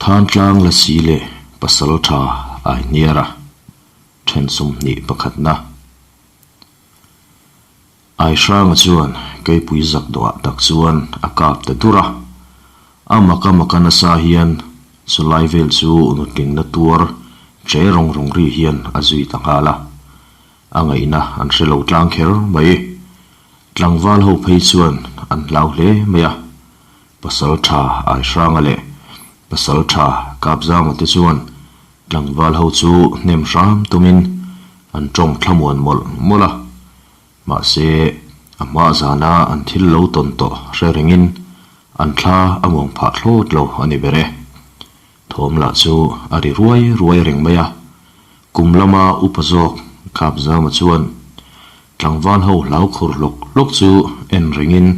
Thantlang Lasi leh Pasaltha Aihniara then 21 na. Aihranga chuan keipui zak dawhah tak chuan a kap ta dur a, a maka maka nasa hian chulai vel chu nutlingna tuar che rawng rawng ri hian a zui ta nghal a, a ngaihna an hre lo tlang kher mai. Tlangval ho phei chuan an hlau hle mai a, Pasal tha Aihranga leh Pasal tha Kapzama te chuan tlangval ho chu hnem hram tumin an tawng thlamuan mawlh mawlh a. Mahse, a hma zana an thil lo tawn tawh hre rengin an thla a muang phah thlawt lo a ni ber e. Thawm lah chu a ri ruai ruai reng mai a, kum lama upa zawk Kapzama chuan Tlangval ho hlau khur hlawk hlawk chu en rengin,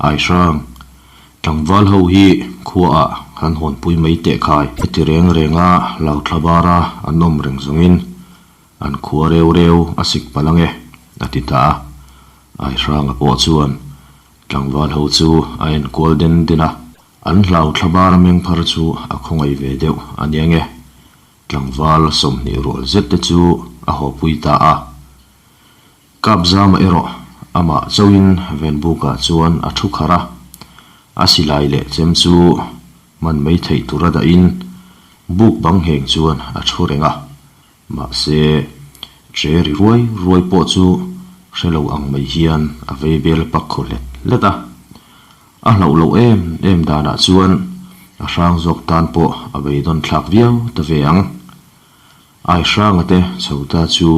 Aihrang, tlangval ho hi khuaah han hawnpui mai teh khai. Heti reng renga hlau thla bara an awm reng zawngin an khua reu reu a sik palh ange, a ti ta a. Aihranga pawh chuan tlangval ho chu a en kual den den a. An hlau thla bara meng phar chu a khawngaih ve deuh a nia nge. Tlangval 20 rual zet te chu a hawpui ta a. Kapzama erawh amah chauhin Venbukah chuan a thu kharh a, a silai leh chem chu man mai theih tura dahin buk bang ngheng chuan a thu reng a. Mahse, che ri ruai ruai pawh chu hre lo ang mai hian a vei bel pak khaw hlet hlet a. A hlauh loh em em danah chuan a hrang zawk tan pawh a beidawn thlak viau ta ve ang. Aihranga te chhota chu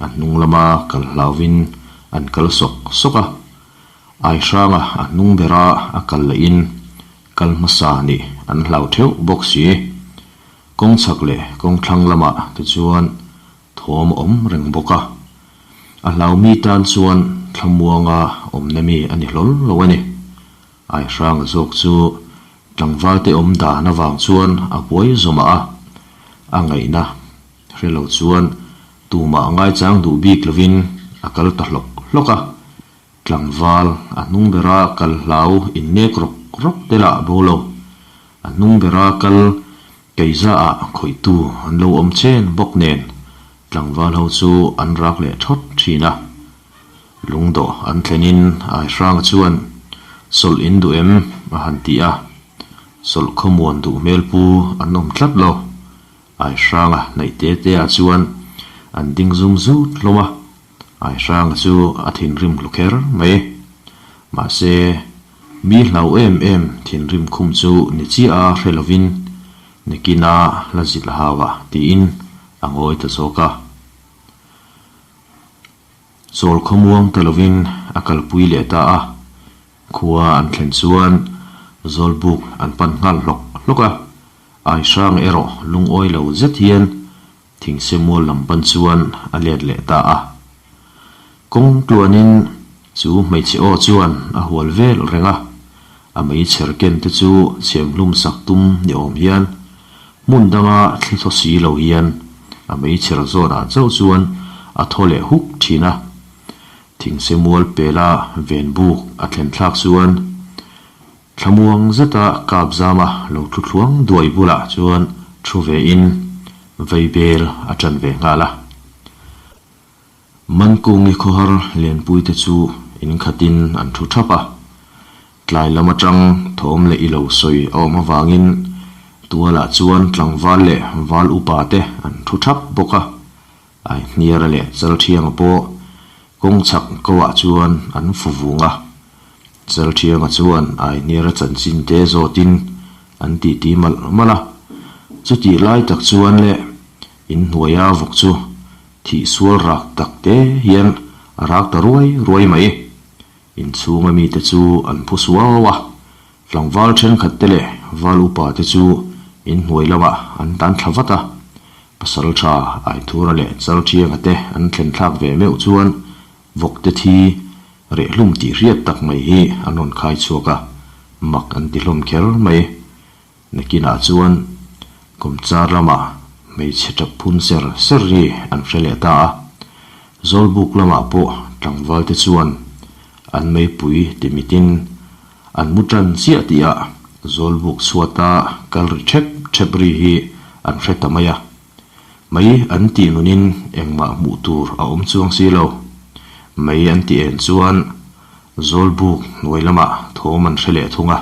a hnung lama kal hlauvin an kal sawk sawk a. Aihranga a hnung bera a kal lehin kal hmasa nih an hlau theuh bawk si. Kawng chhak leh kawng thlang lamah te chuan thawm a awm reng bawk a. A hlaumi tan chuan thlamuanga awmna mi a ni hlawl lo a ni. Aihranga zawk chu tlangvalte awm dan avang chuan a buai zawmah a, a ngaihna hre lo chuan tumah ngaichang duh bik lovin a kal ta hlawk hlawk a. Tlangval a hnung bera kal hlau innek rawk rawk te lah bo lo. A hnung bera kal keizaah khawihtu an lo awm chen bawk nen tlangval ho chu an rak leh thawt thin a. Lungdawh an thlenin Aihranga chuan, Sawlh in duh em? a han ti a. Sawlh khawmuan duh hmel pu an awm tlat lo. Aihranga hnaih te te ah chuan an ding zum zut hlawm a. Aihranga chu a thinrim hlu kher mai. Mahse, mi hlau em em thinrim khum chu ni chiah a hre lovin nikina la zilh hau a tiin a ngawi ta zawk a. Chawl khawmuang ta lovin a kalpui leh ta a, khua an thlen chuan Zawlbuk an pan nghal hlawk hlawk a, Aihrang erawh lungawi lo zet hian thingse mual lam pan chuan a let leh ta a. Kawng tluanin chu hmeichhe aw chuan a hual vel reng a, a meichher ken te chu chhem hlum sak tum ni awm hian Hmun danga thli thaw si lo hian a meichher zawnah chauh chuan a thaw leh huk thin a. Thingse mual pela ven buk a thlen thlak chuan thlamuang zeta kap zama lo thu thluang duai bulah chuan thu vein vei bel a tan ve nghal a. Mankungi khawhar Lianpuite chu in khatin an thu thap a, tlai lam atang thawm leh i lo sawi a awm avangin tualah chuan tlangval leh val upa te an thu thap bawk a, Aihniara leh Chalthianga pawh kawng chhak ko ah chuan an fu vung a, Chalthianga chuan Aihniara chanchin te zawtin an titi malh malh a, chutih lai tak chuan leh inhnuaia vawk chu Thih sual rak tak te hian a rak ta ruai ruai mai. Inchhunga mite chu an phu suau a, tlangval thenkhat te leh val upa te chu inhnuai lamah an tan thla vat a. Pasal tha Aithura leh Chalthianga te an thlen thlak ve meuh chuan vawk te thi reh hlum tih hriat tak mai hi an rawn khai chhuak a, mak an ti hlawm kher mai. Nakinah chuan kawmchar lamah hmeichhe tap phun ser ser ri an hre leh ta a, Zawlbuk lamah pawh tlangvalte chuan an meipui ti mitin an mu tan chiah tihah Zawlbuk chhuata kal ri ṭhep ṭhep ri hi an hre ta mai a. Mei an tih nunin engmah hmuh tur a awm chuang si lo. Mei an tih en chuan Zawlbuk hnuai lamah thawm an hre leh thung a.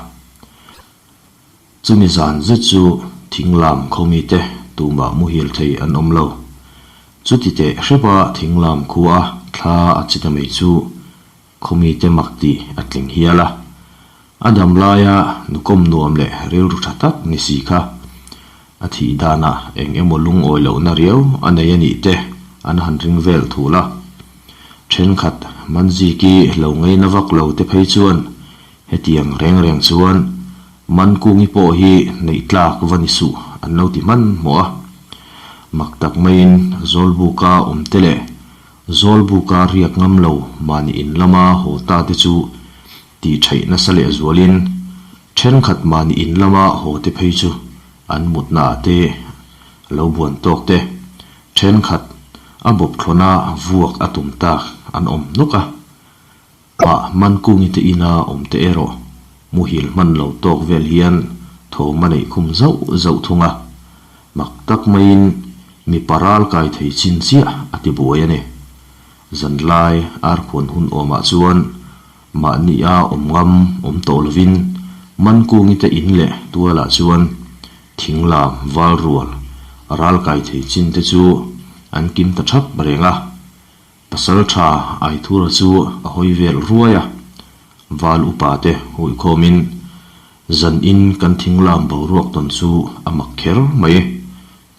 Chumi zan zet chu thinglam khawmite tumah muhil thei an awm lo. Chuti teh hrepa thinglam khua thla a che ta mai chu Khawmite mak tih a tling hial a. A dam laia nukawm nuam leh rilru tha tak ni si kha a thih danah eng emaw lungawi lohna riau a nei a nih te an han ring vel thul a. Thenkhat Manziki lo ngeina vak lo te phei chuan hetiang reng reng chuan Mankungi pawh hi neih tlak va ni suh an lo ti hmanhmawh a. Mak tak maiin Zawlbuka awm te leh Zawlbuka riak ngam lo mahni in lama haw ta te chu tih theih nasa leh zualin thenkhat mahni in lama haw te phei chu an mutna ah te lo buan tawk te, thenkhat a bawp thlawna vuak a tum tak an awm nuk a. Mah Mankungi te ina awm te erawh muhil hman lo tawk vel hian thawm a neih khum zauh zauh thung a, mak tak maiin mipa ral kai thei chin chiah a ti buai a ni. Zanlai arkhuan hun awmah chuan mahnia awm ngam awm tawh lovin Mankungi te in leh tualah chuan thinglam val rual ral kai thei chin te chu an kim ta thap reng a. Pasal tha Aithura chu a hawi vel ruai a, Val upa te huihkhawmin zan in kan thinglam boruak tawn chu a mak kher mai.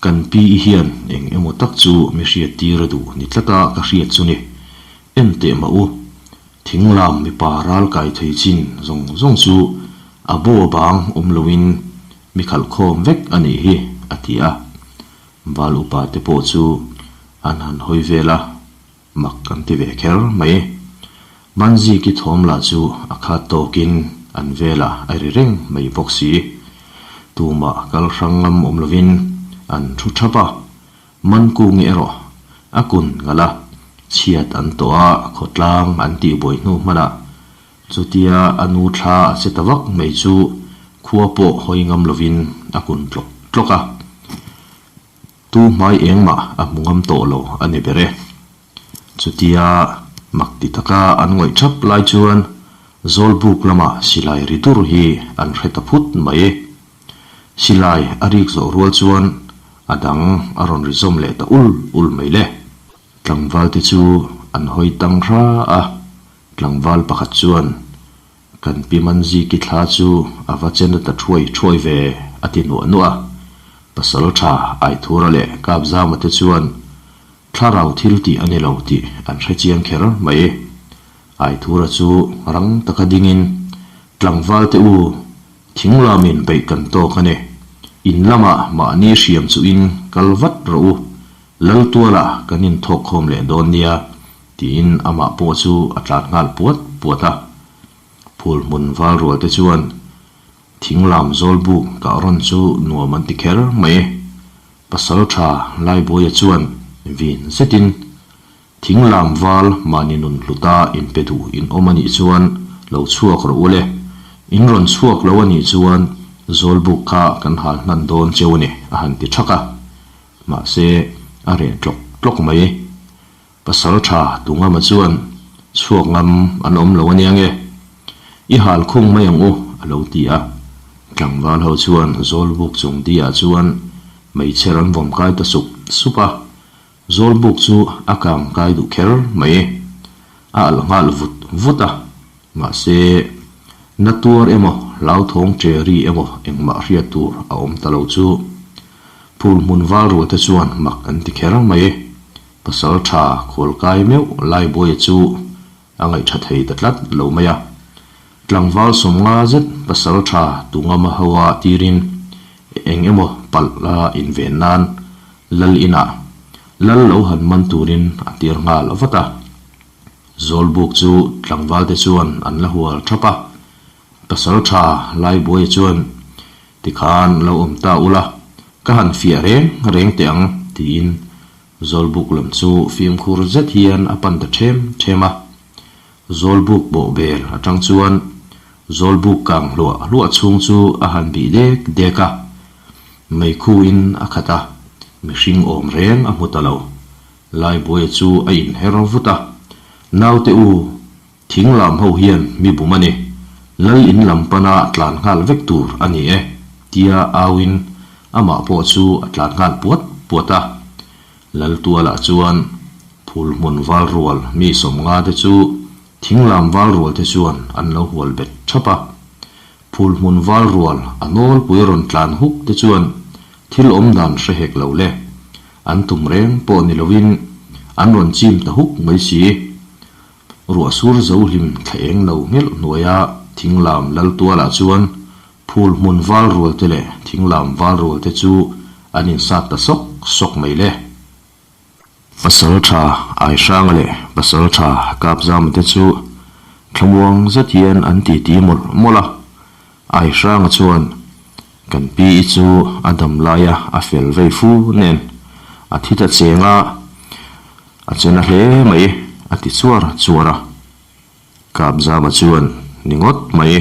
Kan pi i hian eng emaw tak chu mi hriat tir a duh ni tlat a ka hriat chu ni. En teh mah u, thinglam mipa ral kai thei chin zawng zawng chu a bo a bang awm loin mi khalh khawm vek a nih hi, a ti a. Val upa te pawh chu an han hawi vel a, mak an ti ve kher mai. Manziki thawm lah chu a khat tawkin an velah a ri reng mai bawk si. Tumah kal hrang ngam awm lovin an thu thap a, Mankungi erawh a kun ngalh a, chhiat an tawh a, khawtlang an tihbuai hnu hmanah chutia a nu thla a che ta vak mai chu khua pawh hawi ngam lovin a kun tlawk tlawk a. Tu hmai engmah a hmu ngam tawh lo a ni ber e. Chutia mak ti taka an ngawih thap lai chuan Zawlbuk lama silai ri dur hi an hre ta phut mai. Silai a rik zawh rual chuan a dang a rawn ri zawm leh ta ul ul mai le. Tlangval te chu an hawi tang hra a, tlangval pakhat chuan Kan pi Manziki thla chu a va chen a ta thuai thuai ve, a ti nuah nuah a. Pasal tha Aithura leh Kapzama te chuan thlarau thil tih a ni lo tih an hre chiang kher mai. Aithura chu rang taka dingin, Tlangval te u, thing lamin beih kan tawk a ni. In lamah mahni hriam chuhin kal vat rawh u, Laltuala kan inthawk khawm leh dawn nia, Tiin amah pawh chu a tlan nghal puat puat a. Phul hmun val rual te chuan thinglam zawlbuk kah rawn chu nuam an ti kher mai. Pasal tha Laibuaia chuan vin zetin thinglam val mahni nun hluta inpe duh in awm a nih chuan lo chhuak rawh u le. In rawn chhuak lo a nih chuan zawlbuk kha kan hal hnan dawn cheu a ni a han ti thak a. Mahse a reh tlawk tlawk mai. Pasal tha Tungama chuan chhuak ngam an awm lo ania nge? I hal khung mai ang u, a lo ti a. Tlangval ho chuan Zawlbuk chung diah chuan meichher an vawm kai ta sup sup a. Zawlbuk chu a kang kai duh kher mai. A alh nghal vut vut a. Mahse, na tuar emaw, hlauthawng che ri emaw engmah hriat tur a awm ta lo chu. Phul hmun val rualte chuan mak an ti kher mai. Pasal tha khualkai meuh Laibuaia chu a ngaihṭha thei ta tlat lo mai a. Tlangval 50 zet pasal tha Tungama hoa tirin eng emaw palh la inven nan Lal inah Lal lo han man turin a tir nghal vat a. Zawlbuk chu tlangvalte chuan an la hual thap a. Pasal tha Laibuaia chuan Tikhan lo awm ta ula, ka han fiah reng reng teh ang, tiin Zawlbuk lam chu fimkhur zet hian a pan ta ṭhem ṭhem a. Zawlbuk bawh bel aṭang chuan Zawlbuk kang hluah hluah chhung chu a han bih dek dek a, meikhu in a khat a, mihring awm reng a hmu ta lo. Laibuaia chu a inher vut a, Naute u, thing lam ho hian mi bum a ni, lal in lam pana tlan nghal vek tur a ni e, tia auin amah pawh chu a tlan nghal puat puat a. Laltualah chuan phul hmun val rual mi sawmnga te chu Thinglam val rual te chuan an lo hual bet thap a. Phul hmun val rual a nawlpui rawn tlan huk te chuan thil awm dan hre hek lo le. An tum reng pawh ni loin an rawn chim ta huk mai si. Ruah sur zo hlim thla eng lo nghelh hnuaia Thinglam lal tualah chuan phul hmun val rual te leh Thinglam val rual te chu an insat ta sawk sawk mai le. Pasalṭha Aihranga leh Pasalṭha Kapzama te chu thlamuang zet hian an titi mawlh mawlh a. Aihranga chuan, Kan pi i chu a dam laia a fel vei fu nen a thi ta cheng a, a che na hle mai, a ti chuar chuar a. Kapzama chuan, Ni ngawt mai,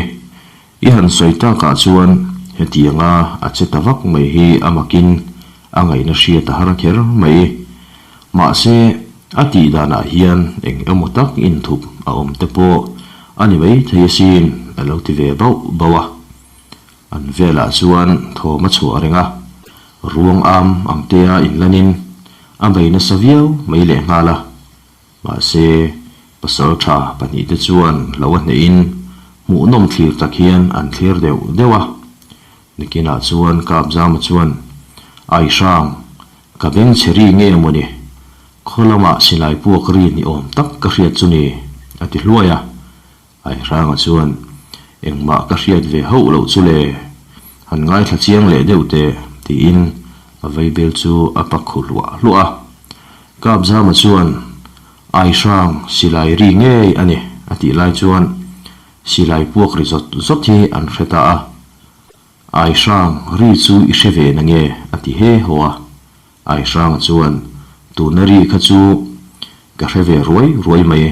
i han sawi takah chuan hetianga a che ta vak mai hi a makin a ngaihna hriat a har kher mai. Mahse, a tih danah hian eng emaw tak inthup a awm te pawh a ni maithei asin, a lo ti ve bauh bauh a. An velah chuan thawm a chhuah reng a, ruang am ang tea inlanin a bei nasa viau mai lehnghal a. Mahse, pasal tha pahnihte chuan lo a hnehin hmuhnawm thlir tak hian an thlir deuh deuh a. Nikinah chuan Kapzama chuan, Ai hrang, ka beng chhe ri nge mawni? Khaw lamah silai puak ri ni awm tak ka hriat chu ni, a ti hluai a. Ai hranga chuan, Engmah ka hriat ve hauh loh chu le, han ngaithla chiang leh deuh teh, tiin a vaibel chu a pak khu hluah hluah a. Kapzama chuan, Ai hrang, silai ri ngei a ni, a tih lai chuan silai puak ri zawt zawt hi an hre ta a. Ai hrang, ri chu i hre ve na nge? a ti he haw a. Ai hranga chuan, Tuna ri kha chu ka hre ve ruai ruai mai,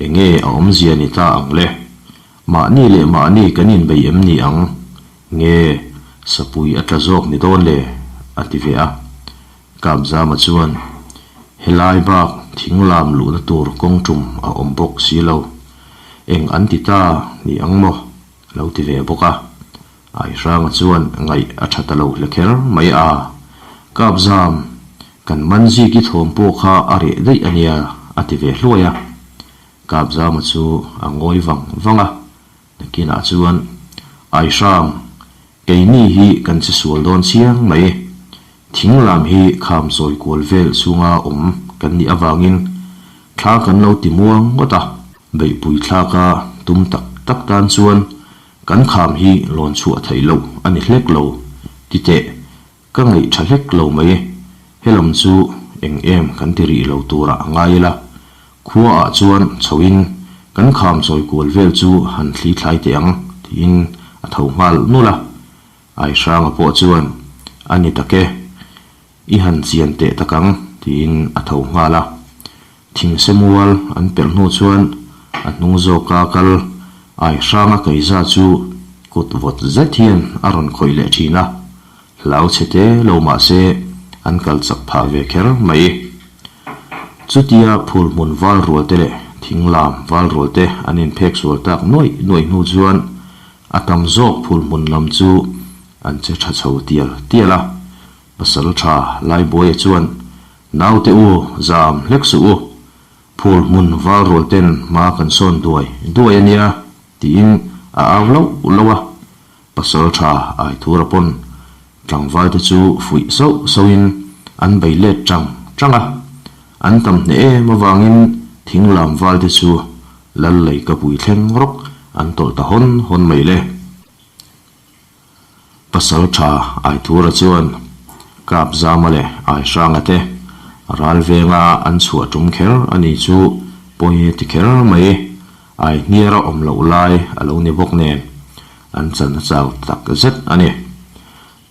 enge a awmzia ni ta ang le? Mahni leh mahni kan inbei em ni ang? Nge sapui a tla zawk ni dawn le? a ti ve a. Kapzama chuan, Helai bak thing lam luhna tur kawng tum a awm bawk si lo. Eng an ti ta ni ang maw? A lo ti ve bawk a. Aihranga chuan ngaih a tha ta lo hle kher mai a, Kapzam, kan man zik i thawm pawh kha a reh daih a nia, a ti ve hluai a. Kapzama chu a ngawi vang vang a, nakinah chuan, Aihrang, keini hi kan che sual dawn chiang mai, thing lam hi kham chawi kual vel chhunga awm kan nih avangin thla kan lo ti muang ngawt a, beihpui thlaka tum tak tak tan chuan Kan kham hi lawn chhuah theih loh a ni hlek lo, ti teh, ka ngaih tha hlek lo mai. Helam chu eng em kan ti rih lo turah a ngai ila, khua ah chuan chhoin kan kham chawi kual vel chu han thli thlai teh ang, tiin a tho nghal nulh a. Aihranga pawh chuan, A ni tak e, i han chian teh tak ang, tiin a tho nghal a. Thingse mual an pelh hnu chuan a hnung zawka kal ai hranga keiza chu kut vawt zet hian a rawn khawih leh thin a, hlau chhe te lo mah se an kal chak phah ve kher mai. Chutia phul hmun val rual te leh thing lam val rual te an inphek sual tak nuaih nuaih hnu chuan a tam zawk phul hmun lam chu an che tha chho tial tial a, pasal tha Laibuaia chuan Naute u, zam hlek suh u, phul hmun val rual ten hma kan sawn duai duai a nia, tiin a au loh loh a. Pasal tha Aithura pawn tlangval te chu fuih sauh sauhin an bei let tang tang a. An tam hneh em avangin thing lam val te chu lal lei ka pui thleng rawk an tawlh ta hawn hawn mai le. Pasal tha Aithura chuan Kapzama leh Aihranga te ral venga an chhuah tum kher a ni chu pawi a ti kher mai. Aihniara awm loh lai a lo ni bawk nen an chan a chau tak zet a ni.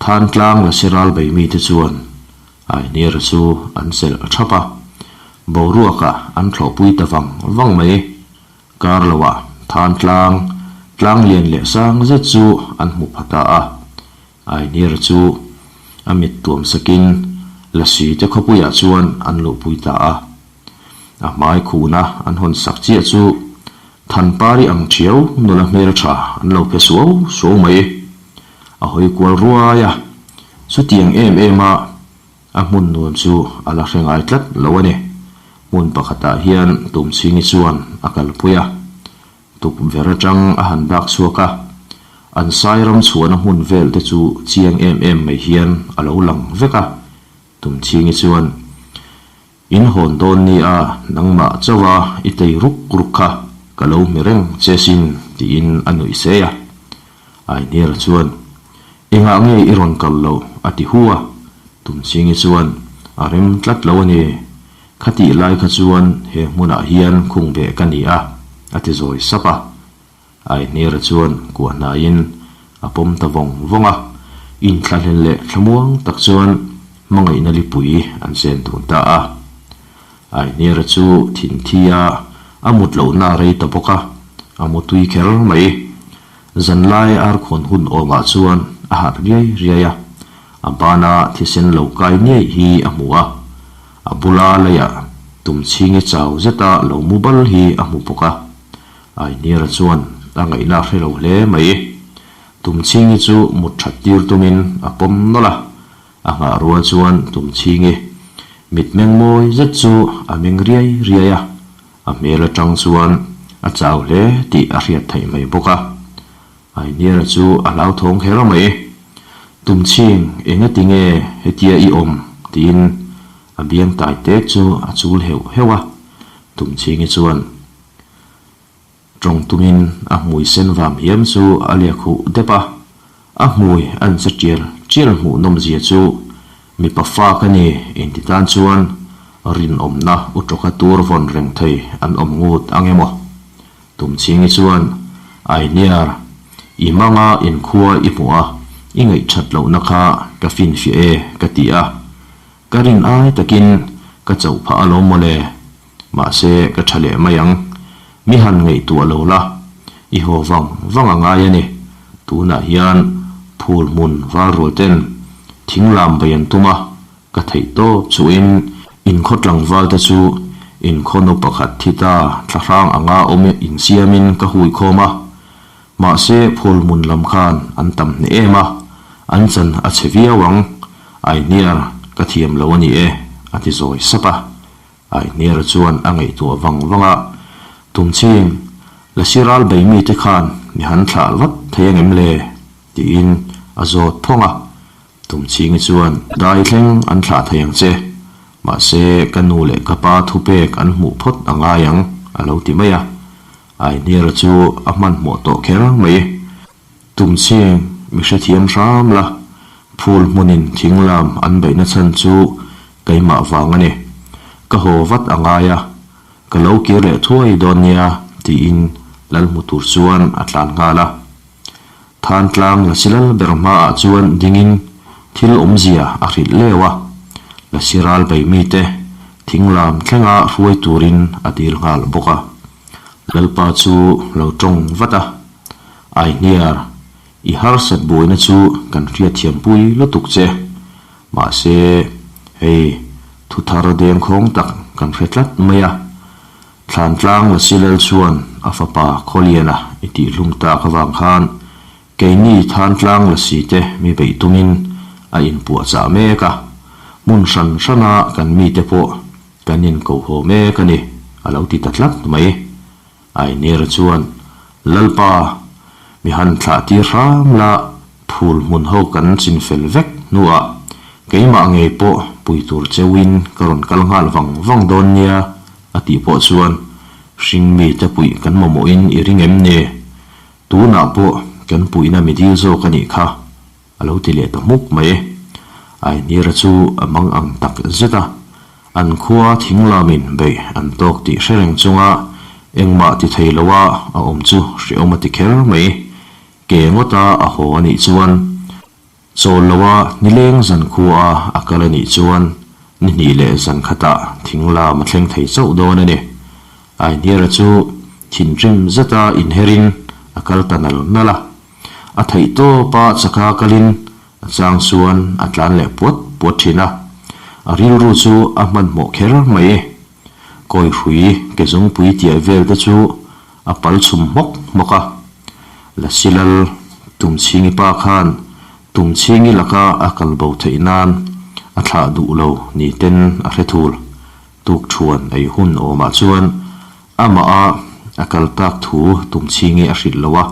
Thantlang Lasi ral bei mite chuan Aihniara chu an chelh a thap a, boruakah an thlawhpui ta vang vang mai. Kar loah Thantlang. Tlang lian leh sang zet chu an hmu pha ta a. Ainir chu a mit tuam sakin Lasi te khawpuiah chuan an luhpui ta a. A hmai khuhna an hawn sak chiah chu Thanpari ang thiau nula hmeltha an lo phe suau suau mai. A hawi kual ruai a, chutiang em em a a hmun nuam chu a la hre ngai tlat lo a ni. Hmun pakhatah hian Tumchhingi chuan a kalpui a. Tukverh atang a han bak chhuak a, an sai ram chhuahna hmun vel te chu chiang em em mai hian a lo lang vek a. Tumchhingi chuan, In hawn dawn ni a, nangmah chauha i tei ruk ruk kha ka lo hmi reng che sin, tiin a nuih sei a. Ainiera chuan, Engah nge i rawn kal loh? a ti hu a. Tumchhingi chuan, A rem tlat lo a ni. Khatih lai kha chuan he hmunah hian khung beh ka ni a, a ti zawi sap a. Aihniara chuan kuah hnaiin a pawm ta vawng vawng a, inthlahlel leh thlamuang tak chuan hmangaihna lipui an chen dun ta a. Aihniara chu thinthi a a mut lohna a rei ta bawk a, a mu tui kher mai. Zanlai arkhawn hun awmah chuan a harh riai riai a, a bana thisen lo kai niaih hi a hmu a, a bula leiah tumchhingi chau zeta lo mu bal hi a hmu bawk a. Ainiera chuan a ngaihna a hre lo hle mai. Tumchhingi chu mut that tir tumin a pawm nawlh a, a nghah rual chuan Tumchhingi mitmeng mawi zet chu a meng riai riai a, a hmel atang chuan a chau hle tih a hriat theih mai bawk a. Ainiera chu a hlauthawng kher mai. Tumchhing, engati nge hetia i awm? tiin a biang tai tek chu a chul heuh heuh a. Tumchhingi chuan Tawng tumin a hmui sen vam hiam chu a liak huh dep a, a hmui a insa tial tial hmuh nawmzia chu mipa fa ka ni inti tan chuan rinawmna u tawka tur vawn reng thei an awm ngut ang emaw? Tumchhingi chuan, Ainiar, i manga inkhua i hmuh a, i ngaihthat lohna kha ka finfiah e ka ti a, Ka rin ai takin ka chauh phah alawm mawle, mahse ka tha leh mai ang. Mi han ngaihtuah lo la, i haw vang vang a ngai a ni. Tunah hian phul hmun val rual ten thing lam bei an tum a, ka theih tawp chuhin inkhaw tlangval te chu inkhaw nu pakhat thi ta thlahrang anga awm insiamin ka hui khawm a, Mahse phul hmun lam khan an tam hneh em a, an chan a chhe viau ang. Aihniar, ka thiam lo a ni e, a ti zawi sap a. Aihniar chuan a ngaihtuah vang vang a, Tumchhing, Lasi ral bei mite khan mi han thlah vat thei angem le? tiin a zawt phawng a. Tumchhingi chuan, Dai thleng an thlah thei ang che, mahse ka nu leh ka pa thupek an hmuh phawt a ngai ang, a lo ti mai a. Aihniara chu a hmanhmawh tawh kher mai. Tumchhing, mi hrethiam hram la, phul hmunin thing lam an beihna chhan chu keimah vang a ni. Ka haw vat a ngai a, ka lo kir leh thuai dawn nia, tiin lal hmu tur chuan a tlan nghal a. Thantlang Lasi lal ber hmaah chuan dingin thil awmzia a hrilh leu a, Lasi ral bei mite thing lam thlenga hruai turin a dil nghal bawk a. Lalpa chu lo tawng vat a, Aihniar, i harsat buaina chu kan hriatthiampui lutuk che. Mahse, hei, thuthar dengkhawng tak kan hre tlat mai a. Thlantlang Lasi Lal chuan a fapa Khawliana i tihhlum tak avang khan keini Thantlang Lasi te mi beih tumin a inpuahchah mek a, hmun hran hrana kan mite pawh kan inkohhaw mek a ni, a lo ti ta tlat mai. Ainera chuan, Lalpa, mi han thlah tir hram la, phul hmun ho kan chinfel vek hnuah keimah ngei pawh pui tur cheuhin ka rawn kal nghal vang vang dawn nia, A tih pawh chuan, Hring mite puih kan mamawhin i ring em ni? Tunah pawh kan puihna mi dil zawk a nih kha, a lo ti leh ta hmuk mai. Ainira chu a mang ang tak zet a, an khua thing lamin beih an tawk tih hre reng chunga engmah ti thei loa a awm chu hrehawm a ti kher mai. Ke ngawta a haw a nih chuan, Chawl loa nileng zan khua a kal a nih chuan ni hnih leh zan khatah thing lam a thleng thei chauh dawn a ni. Aihniara chu thinrim zeta inherin a a kal ta nal nal a. A theih tawpa chaka kalin a chang chuan a tlan leh puat puat thin a. A rilru chu a hmanhmawh kher mai. Kawihrui ke zungpui tiah vel te chu a pal chhum hmawk hmawk a. Lasilal Tumchhingi pa khan Tumchhingi laka a kal bo theih nan a thlah duh lo ni ten a hre thul. Tukṭhuan ei hun awmah chuan amah a a kal tak thu Tumchhingi a hrilh lo a,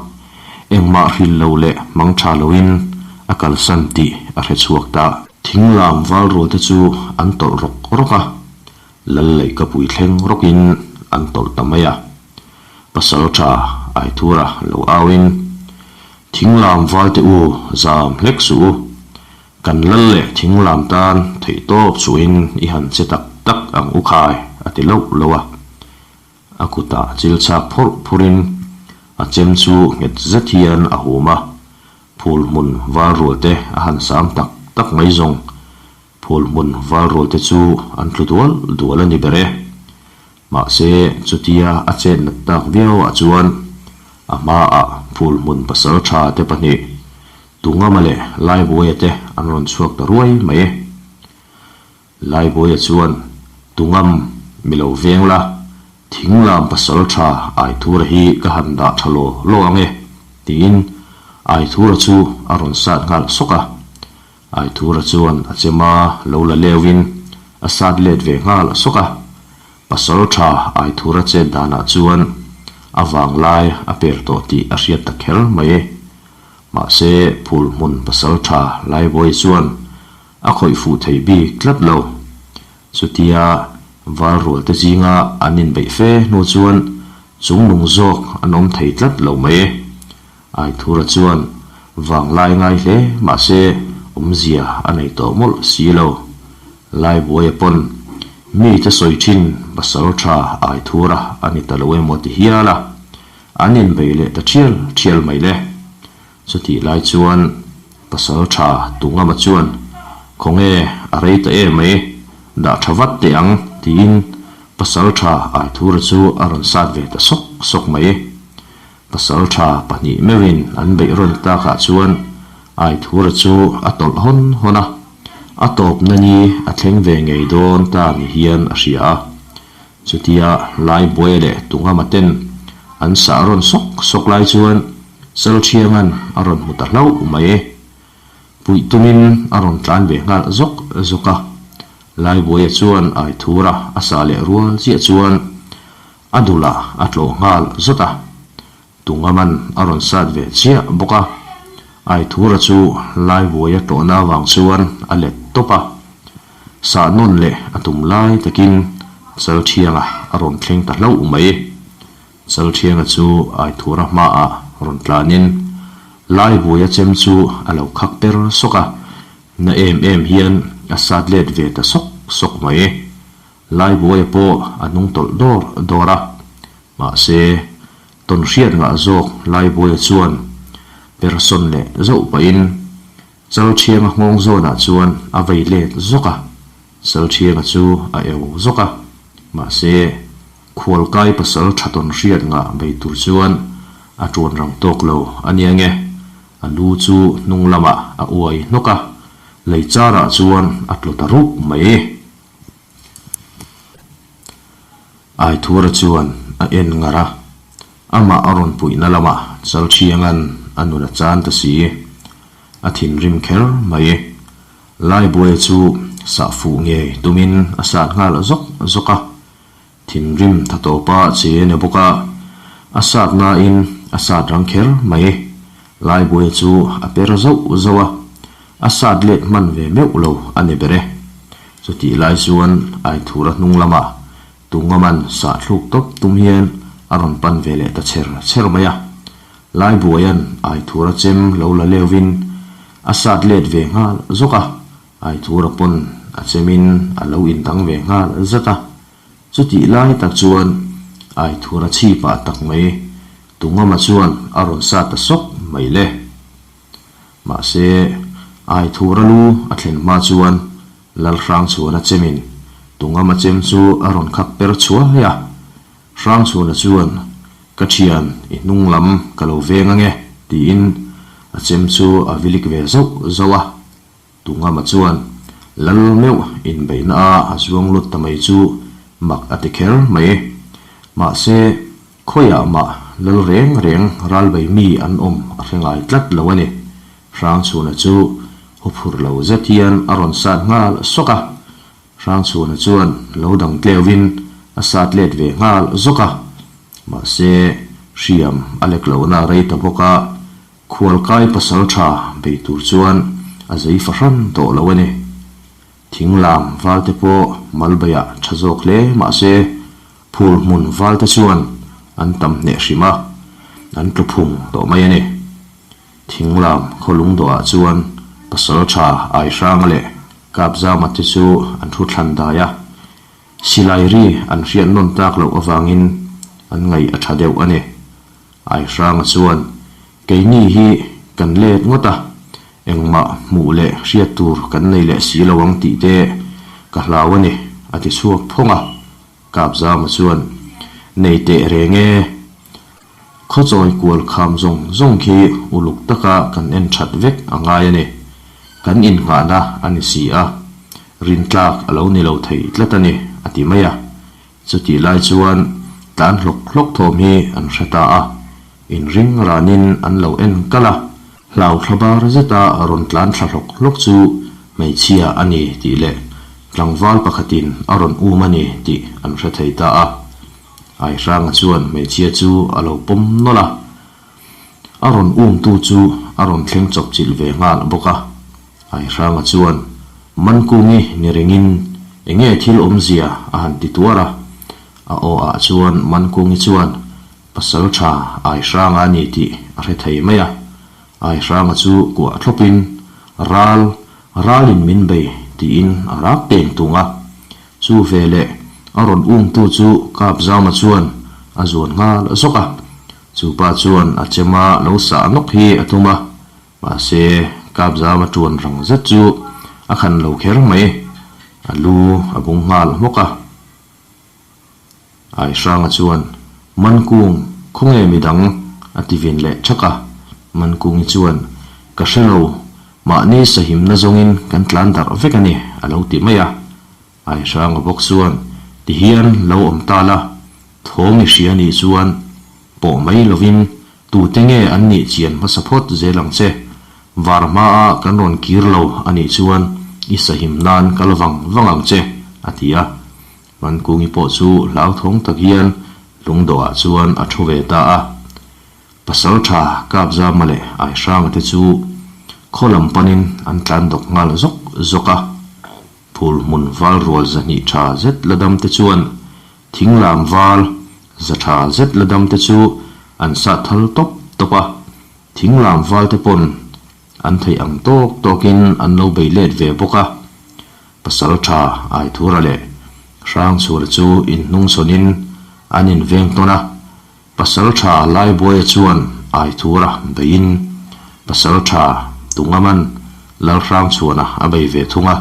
engmah hrilh lo leh hmang ṭha loin a kalsan tih a hre chhuak ta. Thinglam valrual te chu an tawlh rawk rawk a, Lal leihkapui thleng rawkin an tawlh ta mai a. Pasalṭha Aithura lo auin, Thinglam valte u zam hlek suh u, kan lal leh thinglam tan theihtawp chuhin i han che tak tak ang u khai, a ti loh loh a. A kutah chil chak phawrh phawrhin a chem chu nghet zet hian a hum a, phul hmun val rual te a han sam tak tak mai zawng. Phul hmun val rual te chu an tlu dual dual a ni ber e. Mahse, chutia a chet nat tak viau ah chuan a hmaah phul hmun pasal tha te pahnih Tungama leh Laibuaia te an rawn chhuak ta ruai mai e. Laibuaia chuan, Tungam, mi lo veng la, thinglam pasal tha Aithura hi ka han dah tha law law ang e, tiin Aithura chu a rawn sat nghal sawk a. Aithura chuan a chema lo la leuhin a sat let ve nghal sawk a. Pasal tha Aithura chet danah chuan a vanglai a per tawh tih a hriat ta kher mai e. Mahse, phul hmun pasal tha Laibawi chuan A khawih fuh thei bik tlat lo. Chutia val rualte zinga an inbeih fe hnu chuan chungnung zawk an awm thei tlat lo mai e. Aithura chuan vanglai ngai hle mahse awmzia a nei tawh mawlh si lo. Laibuaia pawn mite sawi thin pasal tha Aithura a ni ta lo emaw ti hial a, an inbeih leh ta thial thial mai le. Chutih lai chuan pasal tha Tungama chuan, Khawnge a rei ta em mai, dah tha vat teh ang, tiin pasal tha Aithura chu a rawn sat ve ta sawk sawk mai. Pasal tha pahnih meuhin an beih rawn takah chuan Aithura chu a tawlh hawn hawn a, a tawpna ni a thleng ve ngei dawn ta ni hian a hria a. Chutia Laibuai leh Tungama ten an sah rawn sawk sawk lai chuan Chalthianga'n a rawn hmu ta hlauh mai e. Puih tumin a rawn tlan ve nghal zawk zawk a. Laibuaia chuan Aithura a sah leh rual chiah chuan a dulah a tlawh nghal zawt a. Tungama'n a rawn sat ve chiah bawk a. Aithura chu Laibuaia tlawhna avang chuan a let tawp a. Sah nawn leh a tum lai takin Chalthianga a rawn thleng ta hlauh mai. Chalthianga chu Aithura hmaah rawn tlanin Laibuaia chem chu a lo khak per sawk a, na em em hian a sat let ve ta sawk sawk mai. Laibuaia pawh a hnung tawlh dawr dawr a, mahse tawn hriat ngah zawk Laibuaia chuan persawn leh zauh pahin Chalthianga nghawng zawnah chuan a vei let zawk a, Chalthianga chu a eu zawk a, mahse Khualkai pasal tha tawn hriat ngah bei tur chuan a tuan rang tawk lo a nia nge, a lu chu hnung lamah a uai hnawk a, lei charah chuan a tlu ta rup mai. Aithura chuan a en ngar a, amah a rawn puihna lamah Chalthianga'n a nun a chan ta si. A thinrim kher mai. Laibuaia chu sah fuh ngei tumin a sat nghal zawk zawk a, thinrim tha tawpa che a ni bawk a, a sat nain a sat rang kher mai. Laibuaia chu a per zauh zauh a, a sat let hman ve meuh lo a ni ber e. Chutih lai chuan Aithura hnung lamah Tungaman sah thluk tawp tum hian a rawn pan ve leh ta chher chher mai a. Laibuaia'n Aithura chem lo la leuhin a sat let ve nghal zawk a, Aithura pawn a chemin a lo indang ve nghal zat a. Chutih lai tak chuan Aithura chhipah tak mai Tungama chuan a rawn sat ta sawk mai le. Mahse, Aithura lu a thlen hma chuan Lalhrangchhuana chemin Tungama chem chu a rawn khak per chhuai a. Hrangchhuana chuan. Ka thian, i hnung lam ka lo veng ange, tiin a chem chu a vilik ve zauh zauh a. Tungama chuan lal meuh inbeihna a a zuang lut ta mai chu mak a ti kher mai. Mahse, khawiah mah lal reng reng ralbei mi an awm a hre ngai tlat lo a ni. Hrangchhuna chu huphurh lo zet hian a rawn sat nghal sawk a. Hrangchhuna chuan lo dang tleuhin a sat let ve nghal zawk a. Mahse, hriam a lek lohna a rei ta bawk a. Khualkai pasal tha bei tur chuan a zei fahran tawh lo a ni. Thinglam valte pawh malbeiah tha zawk hle mah se, phul hmun valte chuan an tam hneh hrim a, an tlu phung tawh mai a ni. Thinglam khaw lungdawhah chuan pasal tha Aihranga leh Kapzama te chu an thu thlan dai a, silai ri an hriat nawn tak loh avangin an ngaih a tha deuh a ni. Aihranga chuan, Keini hi kan let ngawt a, engmah hmuh leh hriat tur kan nei leh si lo ang tih te ka hlau a ni, a ti chhuak phawng a. Kapzama chuan, Nei teh reng e. Khawchawi kual kham zawng zawng khi uluk taka kan en that vek a ngai a ni. Kan innghahna a ni si a, rintlak a lo ni lo thei tlat a ni, a ti mai a. Chutih lai chuan tlan hlawk hlawk thawm hi an hre ta a, inring ranin an lo en kalh a, hlau thla bar zeta rawn tlan thla hlawk hlawk chu hmeichhia a ni tih leh tlangval pakhatin a rawn um a ni tih an hre thei ta a. Aihranga chuan hmeichhia chu a lo pawm nawlh a, a rawn umtu chu a rawn thleng chawp chilh ve nghal bawk a. Aihranga chuan, Mankungi ni ringin enge thil awmzia a han ti tuar a. A aw ah chuan Mankungi chuan pasal tha Aihranga a ni tih a hre thei mai a. Aihranga chu kuah thlawpin, Ral, ralin min bei tiin a rak teng tung a. Chu veleh a rawn umtu chu Kapzama chuan a zuan nghal zawk a. Chu pa chuan a chema lo sah nawk hi a tum a. Mahse, Kapzama tuan rang zet chu a khan lo kher mai. A lu a bung nghal hmawk a. Aihranga chuan, Mankung, khawnge midang? a ti vin leh thak a. Mankungi chuan, Ka hre lo, mahni sahimna zawngin kan tlan darh vek a ni, a lo ti mai a. Aihranga bawk chuan, Tihian lo awm ta la, thawm i hria nih chuan pawh mai lovin tute nge an nih chian hmasa phawt zel ang che. Var hmaa kan rawn kir lo a nih chuan i sahim nan kal vang vang ang che, a ti a. Mankungi pawh chu hlauthawng tak hian lungdawhah chuan a thu ve ta a. Pasaltha Kapzama leh Aihranga te chu khaw lam panin an tlan dawk nghal zawk zawk a. Phul hmun val rual 200 tha zet la dam te chuan thinglam val za tha zet la dam te chu an sah thal tawp tawp a, thinglam val te pawn an theih ang tawk tawkin an lo bei let ve bawk a. Pasal tha Aithura leh Hrangchhura chu inhnungchhawnin an inveng tawn a, Pasal tha Laibuaia chuan Aithura beiin Pasal tha Tungaman Lalhrangchhuana a bei ve thung a,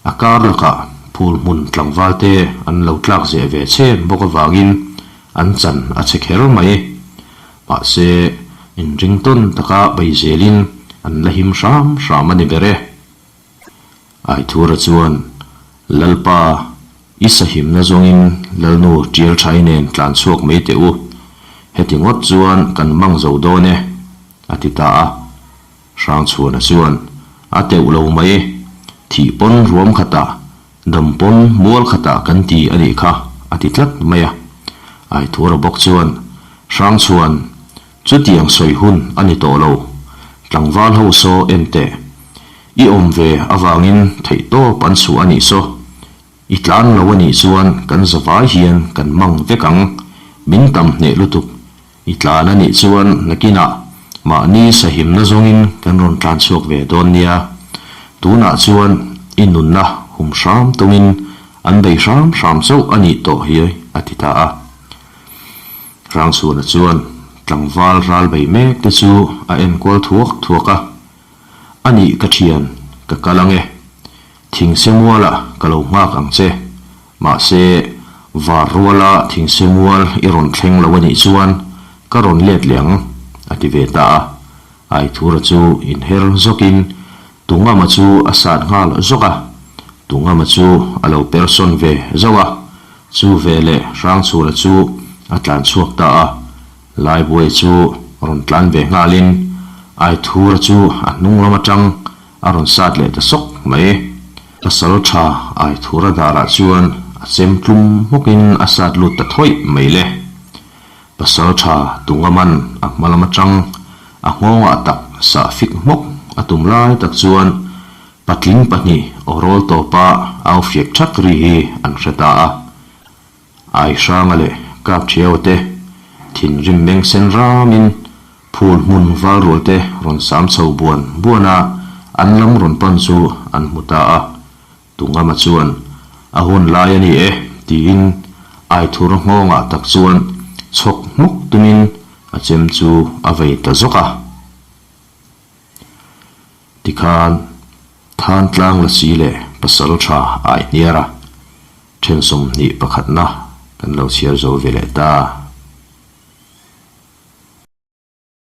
a kar lakah phul hmun tlangvalte an lo tlak zeh ve chhen bawk avangin an chan a chhe kher mai. Mahse, inringtawn taka bei zelin an la him hram hram a ni ber e. Aithura chuan, Lalpa, i sahimna zawngin Lalnu Tialthai nen tlan chhuak mai teh u. Heti ngawt chuan kan mang zo dawn e, a ti ta a. Hrangchhuana chuan, A teuh lo mai, thih pawn ruam khatah, dam pawn mual khatah kan ti a nih kha, a ti tlat mai a. Aithura bawk chuan, Hrangchhuan, Chutiang sawi hun a ni tawh lo. Tlangval ho saw en teh. I awm ve avangin theihtawp an chhuah a nih saw. I tlan lo a nih chuan kan zavai hian kan mang vek ang. Min tam hneh lutuk. I tlan a nih chuan nakinah mahni sahimna zawngin kan rawn tlan chhuak ve dawn nia. Tunah chuan i nunna hum hram tumin an bei hram hram chauh a nih tawh hi a ti ta a. Hrangchhuana chuan tlangval ral bei mek te chu a enkual thuak thuak a, A nih ka thian, ka kal ang e. Thingse mualah ka lo nghak ang che. Mahse, var ruala thingse mual i rawn thleng lo a nih chuan. Ka rawn let leh ang, a ti ve ta a. Aithura chu inher zawkin Tungama chu a sat nghal zawk a. Tungama chu a lo per sawn ve zauh a. Chu veleh Hrangchhura chu a tlan chhuak ta a. Laibuai chu rawn tlan ve nghalin Aithura chu a hnung lam atang a rawn sat leh ta sawk mai. Pasal tha Aithura darah chuan a chem tlum hmawkin a sat lut ta thawih mai le. Pasal tha Tungaman a hma lam atang a nghawngah tak sah fik hmawk a tum lai tak chuan patling pahnih awrawl tawpa au fiak thak ri hi an hre ta a. Aihranga leh Kapthiaua te thinrim meng sen ramin phul hmun val rual te rawn sam chho buan buan a, an lam rawn pan chu an hmu ta a. Tungama chuan, A hun lai a ni e, tiin Aithur nghawngah tak chuan chhawk hmuk tumin a chem chu a vei ta zawk a. Tikhan Thantlang Lasi leh Pasal Tha Aihniara then 21 na kan lo chhiar zo ve leh ta.